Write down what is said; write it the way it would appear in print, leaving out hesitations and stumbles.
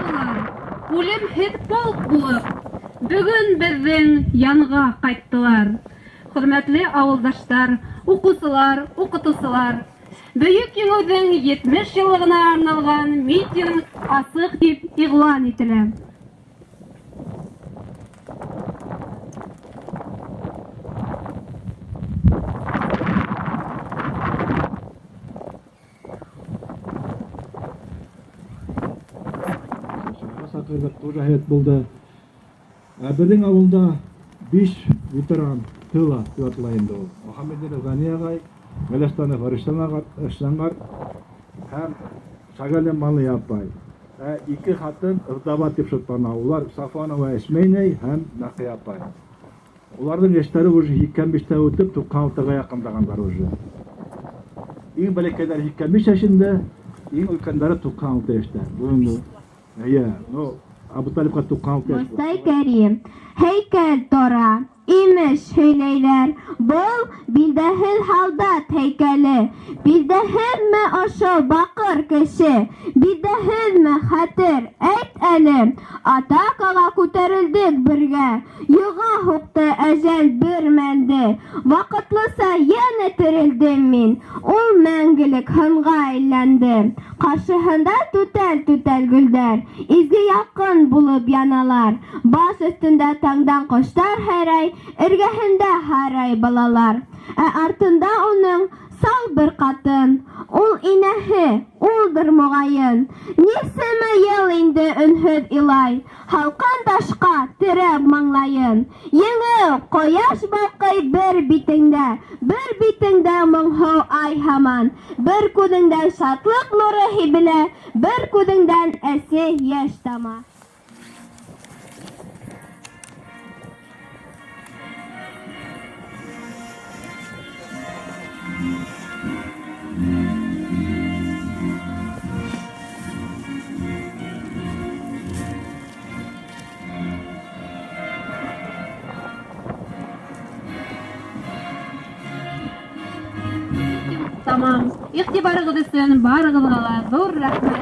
Улар үлемһеҙ полк булып бөгөн беҙҙең янға ҡайттылар. Хөрмәтле ауылдаштар, уҡыусылар, уҡытыусылар, Бөйөк Еңеүҙең 70 йыллығына арналған митинг асыҡ тип иғлан ителә. Саҡырҙыҡ, тоже һәйбәт булды. Ә беҙҙең ауылда биш ветеран тыла тип атала инде ул. Мөхәммәтдинов Ғәни ағай, Ғәләстанов Арышлан һәм Шагали Малый апай. Ә ике хатын вдова тип шутлана. Улар Сафанова Эсмәйнәй һәм Нәҡиә апай. Уларҙың йәштәре уже 85-тә үтеп, 96-ға яҡынлағандар уже. Иң бәләкәйҙәре 85 йәшендә, иң өлкәндәре 96 йәштә. Бөгөнгө. Эйе, ну, Абуталипҡа 96 йәш. Мостай Кәрим һәйкәл тора, имеш һөйләйҙәр. Был билдәһеҙ һалдат һәйкәле. Билдәһеҙме ошо баҡыр кеше? Билдәһеҙме хәтер? Әйт әле. Атакаға күтәрелдек бергә. Йыға һуҡты әжәл бер мәлде. Ваҡытлыса йәнә терелдем мин. Ул мәңгелек һынға әйләнде. Ҡаршыһында түтәл-түтәл гөлдәр, изге ялҡын булып яналар. Баш өҫтөндә таңдан ҡоштар һайрай, эргәһендә һарай балалар. Ә артында уның сал бер ҡатын, ул инәһе, улдыр моғайын. Нисәмә йыл инде өнһөҙ илай, һалҡын ташҡа терәп маңлайын. Еңеү, ҡояш балҡый бер битеңдә, бер битеңдә моңһоу ай һаман. Бер күҙеңдән шатлыҡ нуры һибелә, бер күҙеңдән әсе йәш тама. Тамам. Иғтибарығыҙ өсөн барығыҙға ла ҙур рәхмәт.